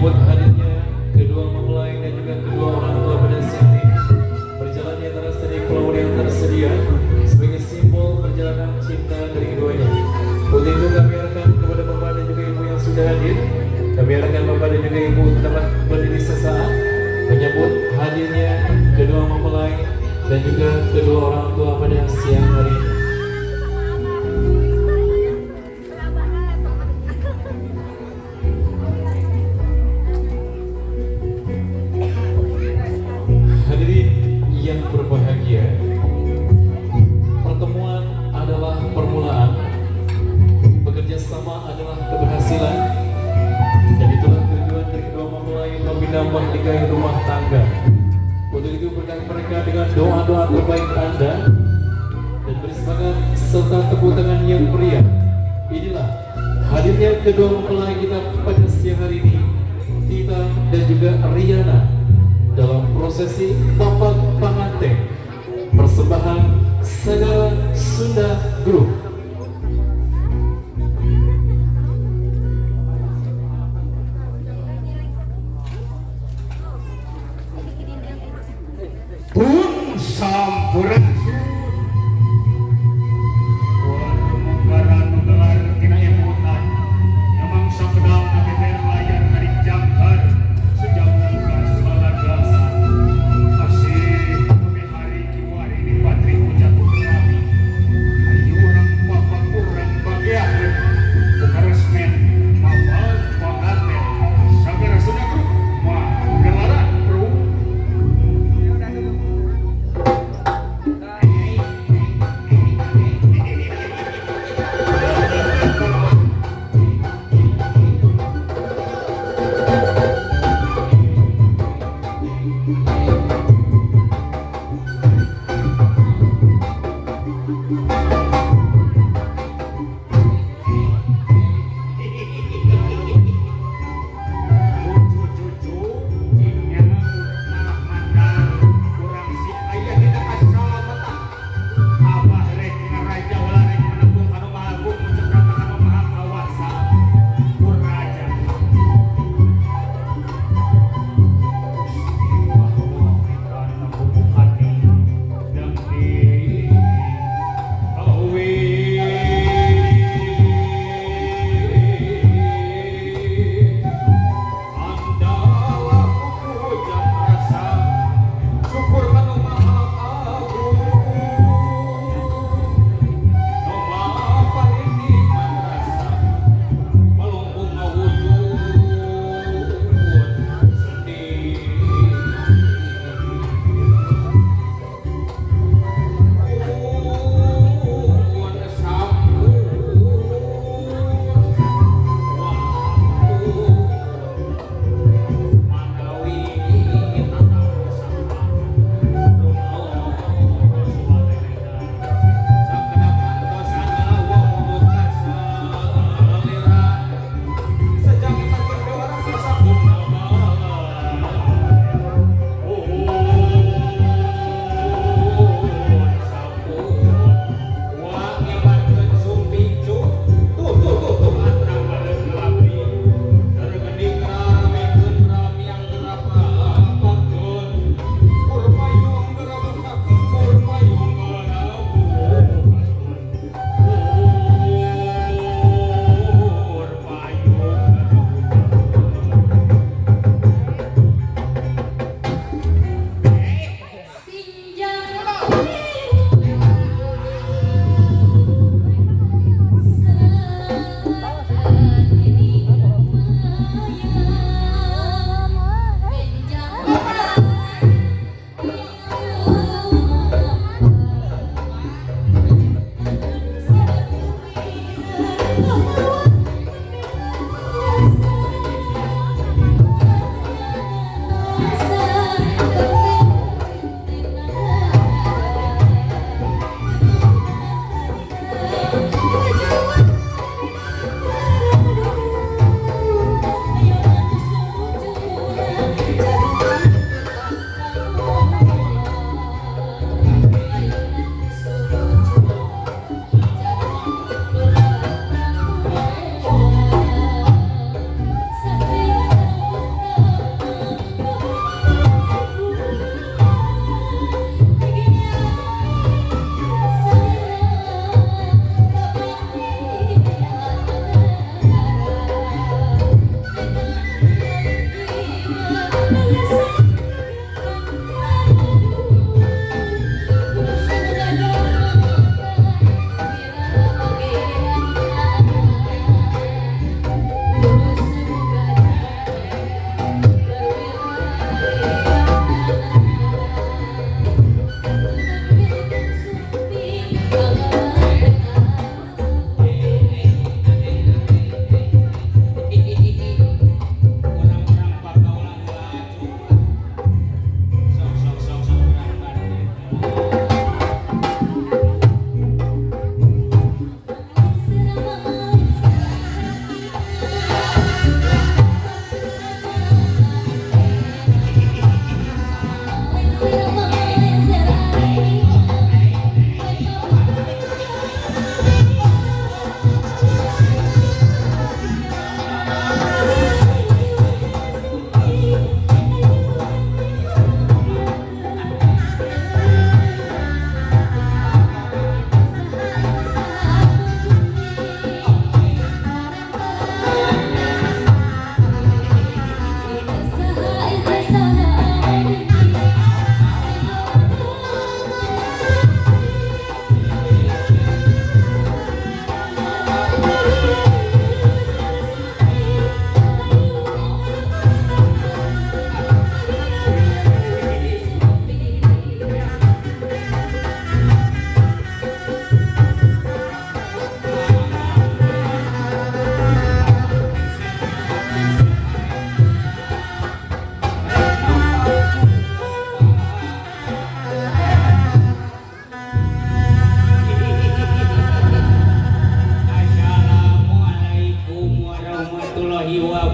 Menyambut hadirnya kedua mempelai dan juga kedua orang tua pada siang ini, berjalan di antara seri flower yang tersedia sebagai simbol perjalanan cinta dari keduanya. Untuk itu kami arahkan kepada bapak dan juga ibu yang sudah hadir, kami arahkan bapak dan juga ibu untuk dapat berdiri sesaat menyambut hadirnya kedua mempelai dan juga kedua orang tua pada siang hari ini. Hadirin yang berbahagia, pertemuan adalah permulaan, bekerja sama adalah keberhasilan, dan itulah tujuan dari kedua mempelai membina mahligai rumah tangga. Untuk itu berkahi mereka dengan doa-doa terbaik Anda dan beri semangat serta tepuk tangan yang meriah. Inilah hadirnya kedua mempelai kita pada siang hari ini, Tita dan juga Riana, dalam prosesi Papak Panganten persembahan Sagara Sunda Group. Pun sampurasun. Warmungkaran nu gelar tina emutan, Namang sakedal beber layar tarik jangkar sejam mungkas lalagasan. Asih bumi hari kiwari di patri ku jatuh rami. Ayu urang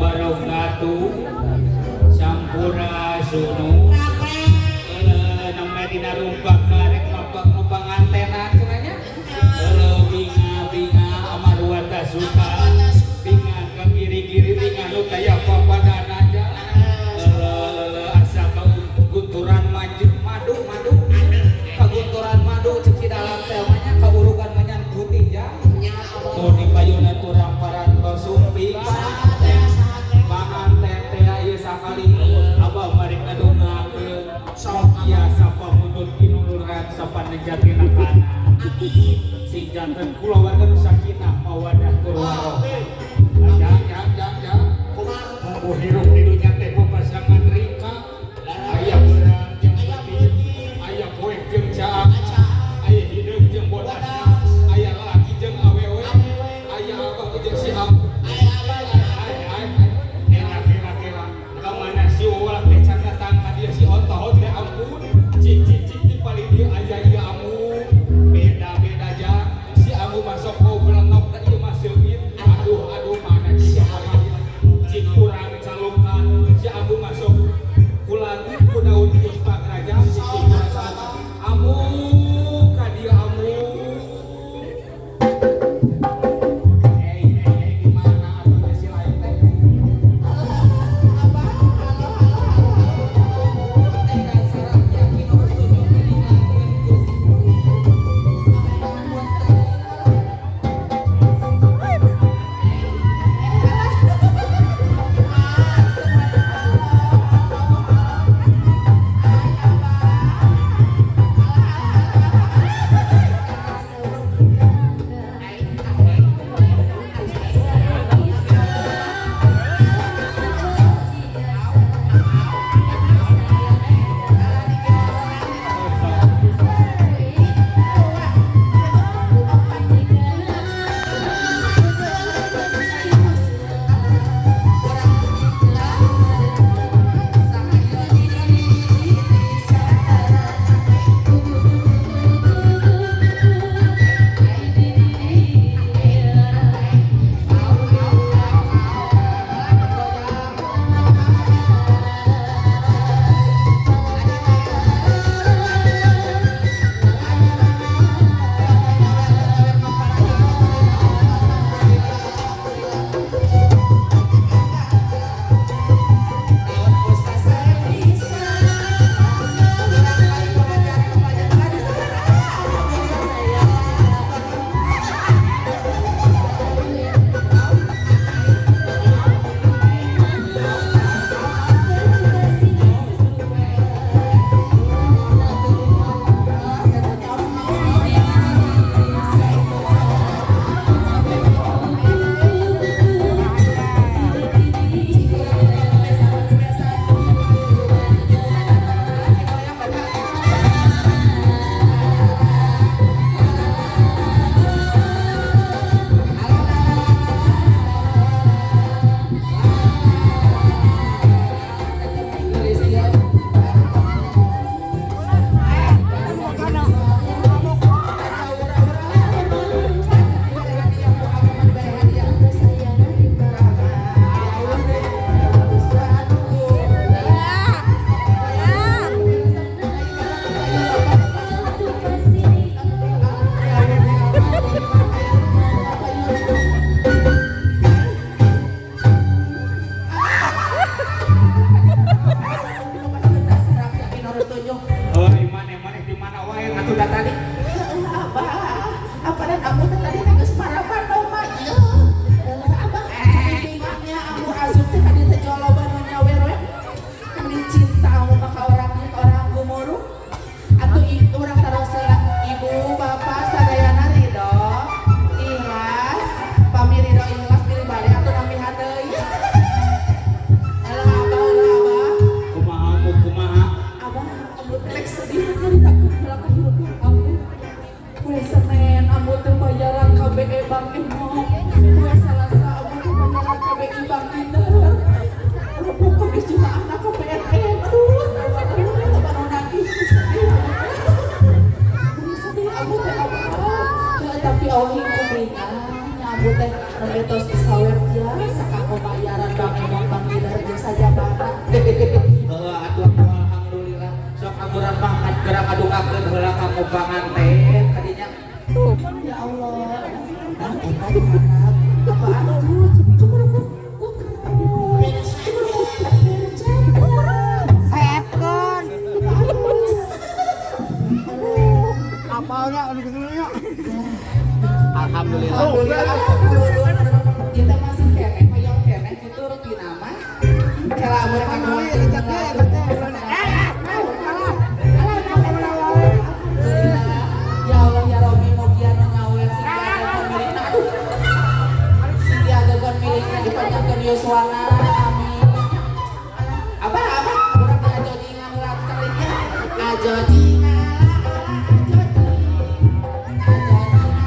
Wabarakatuh. Sampurasun. Nembe dina rumpak karek mapak nu pangantena cenah nya. Eleuh, binga binga amarwata suka. Binga ka giri-giri, binga nu taya papadana aja. Eleuh, asa kagunturan maju madu madu. Kagunturan madu cek dalam teh mah nya, kaurugan menyan putih jang. Tuh di payuna turang parantos sumping. Panganten teh ieu sakali abah marek ngadongakeun mugia sapamundut pinuluran sapanejatina kana. Sing janten kulawarga nu sakinah mawadah tur warohmah. Jang, jang, jang, jang. Mumbu hirup di dunya teh papasangan rika. Aya beurang jeung peuting, aya poek jeung caang, aya hideung jeung bodasna, aya lalaki jeung awewe, aya abah jeung si ambu. Ai ai ai. Kela kela kela. Ka mana si Wawalak teh can datang ka dieu, si Ontohot teh, ampun. Cik cik cik, di paling dieu aya ieu ambu. Beda-beda jang. Si ambu masuk goblok da ieu mah seungit. Aduh aduh, mana si paling dieu. Cik kurang calukan. Muka nganten kadinya. Ya Allah. Ah, eta diharap. Apaan tuh? Sepkeun. Apalnya anu kitu nya. Alhamdulillah. Alhamdulillah. Kita masih keneh, hoyong keneh kitu rutina mah. Kela mereka Ya Allah ya Rabbi mugia nu nyawer sing diagegon milikna. Aduh. Sing diagegon milikna dipanjangkeun yuswana. Amin. Abah, abah, urang teh ajojingan ulah celiknya. Ajojingan ala ajojing. Ajojingan ala ajojing.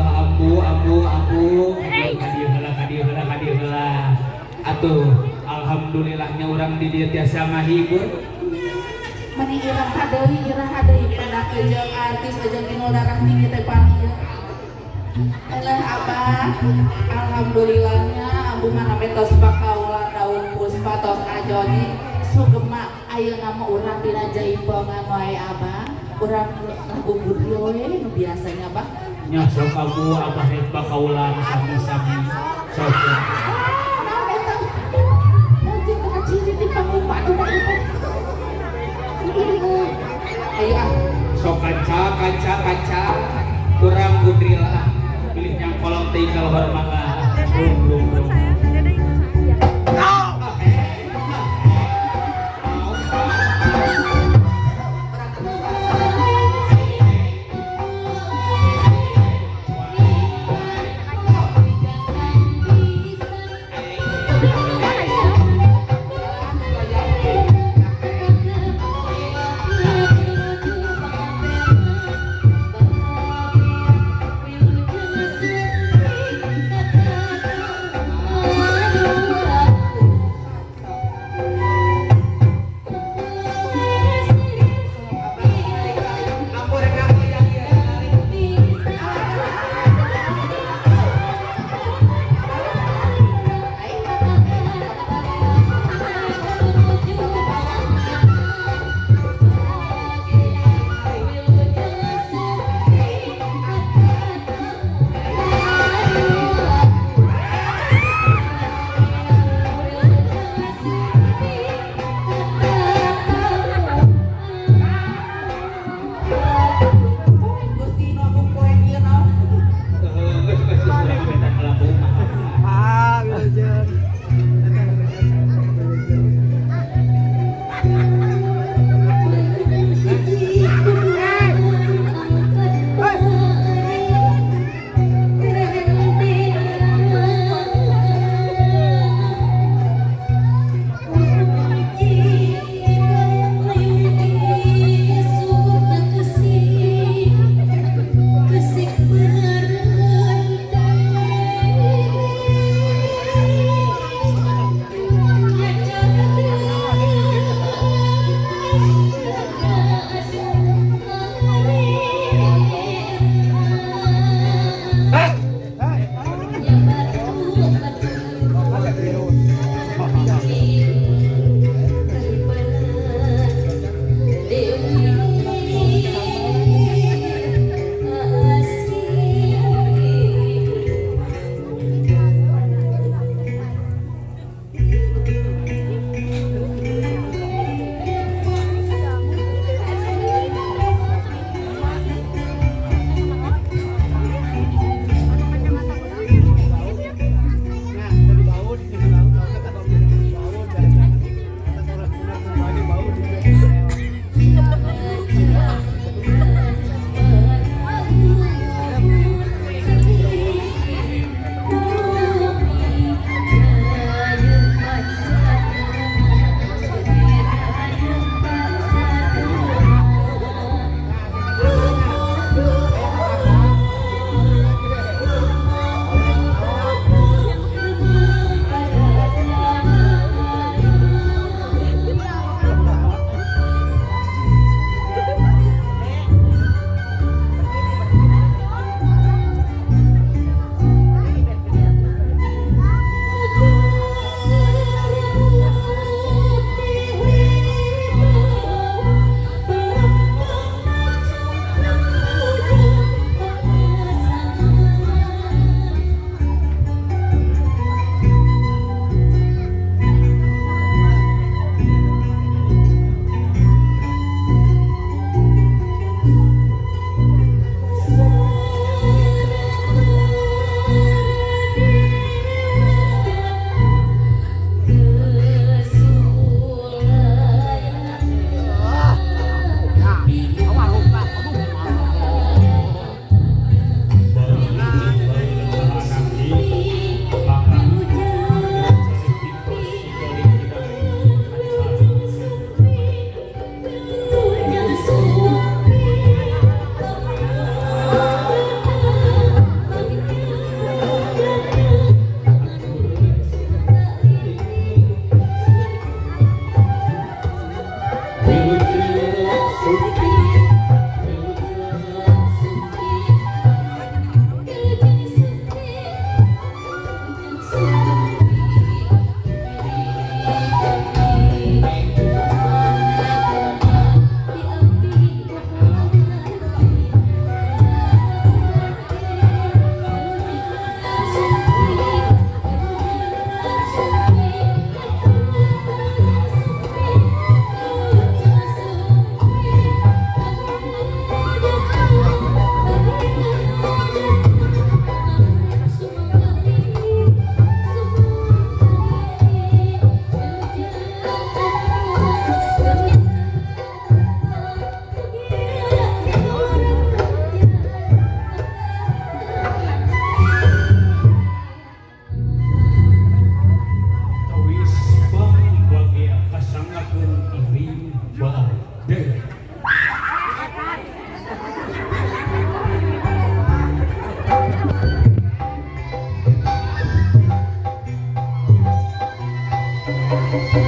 Ambu ambu ambu kadieu heula kadieu heula kadieu heula. Atuh alhamdulillahnya urang di dieu tiasa ngahibur. Meni iraha deui pada jeung artis jeung inul darah tinggi teh pan ieu. Alah abah, alhamdulillahnya ambu mah name tos pakaula daun puspa tos ajoji sugema ayeuna mah urang dina jaipongan wae abah. Urang lagu budyo we nu biasanya abah. Nya sok ambu abah rek bakaulan sami-sami. Sok. Naon eta? Anjing teh ciri di panggung aduh. Ayo ah. Sok kaca kaca kaca urang gudril ah. Pilih nyang kolong teh ka luhur mangga. Brum brum brum.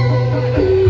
Thank you.